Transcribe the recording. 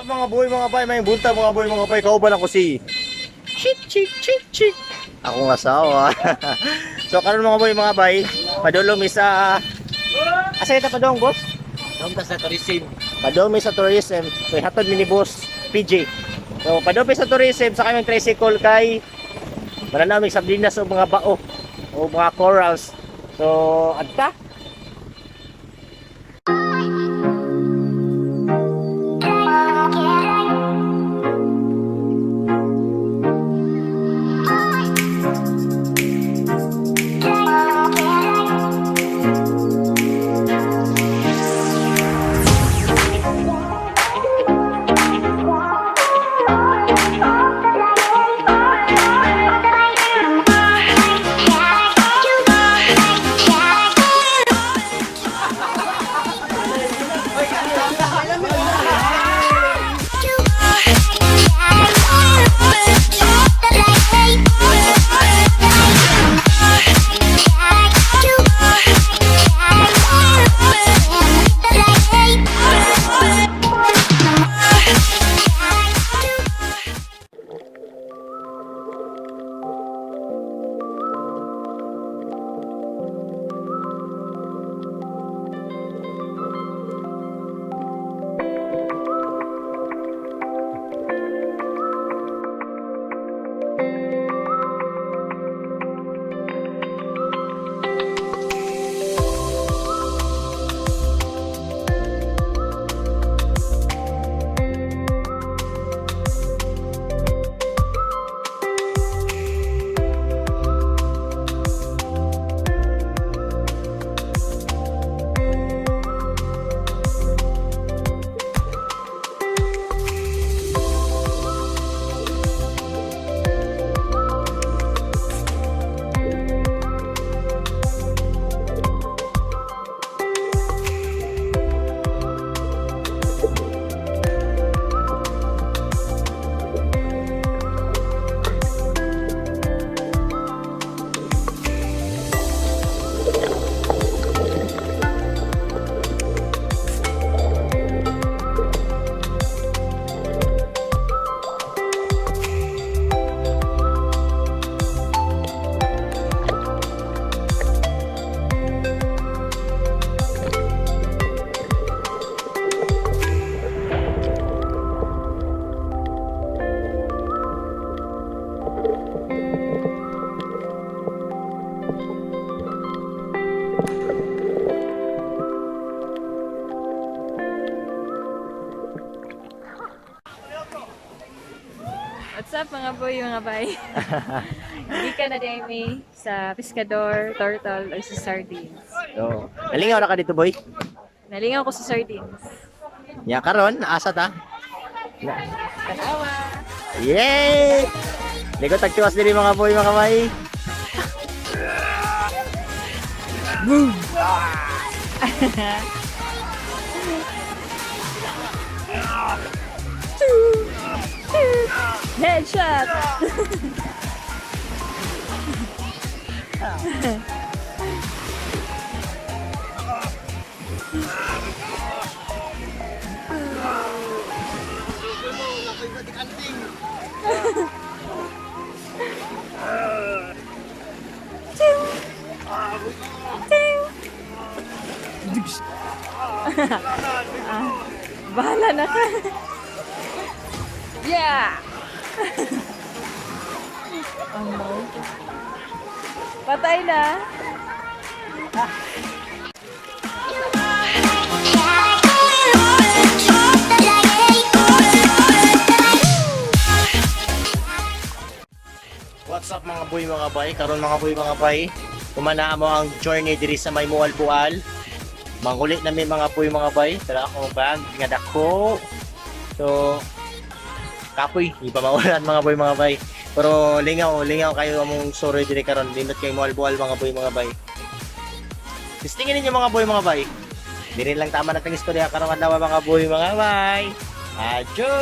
up, mga boy, mga bay, may bunta, mga boy, mga bay, kauban ako si Chik Chik Chik Chik. Akong asawa. So karon, mga boy, mga bay, padulong mi sa, asa ita padong, boss? Doon ta sa tourism. Padulong mi sa tourism. So ihatod mi ni Boss PJ. So padulong mi sa tourism sa kaming tricycle kay mananamig sardinas o mga bao o mga corals. So adta. What's up, mga boy, mga bay? Hindi ka na Demi sa Pescador, Turtle, or sa Sardines. So, nalingaw na ka dito, boy. Nalingaw ko sa sardines. Nya karon, asa ta? Tanawa! Yay! Ligo tagtiwas diri, mga boy, mga bay. Headshot! Ah, bahala na ka. Yeah! Ano? Patay na. What's up, mga boy, mga bay? Karon, mga boy, mga bay, kumana mo ang journey diri sa may Mualbual. Manguli na mi, mga boy, mga bay. Tara ako bag nga dako. So kapoy, di pa maulan, mga boy, mga bay. Pero lingaw, lingaw kayo among story diri karon. Lindot kay Mualbual, mga boy, mga bay. Tistingin ninyo, mga boy, mga bay. Diri lang tama nating istorya karong adlaw, mga boy, mga bay. Adyo!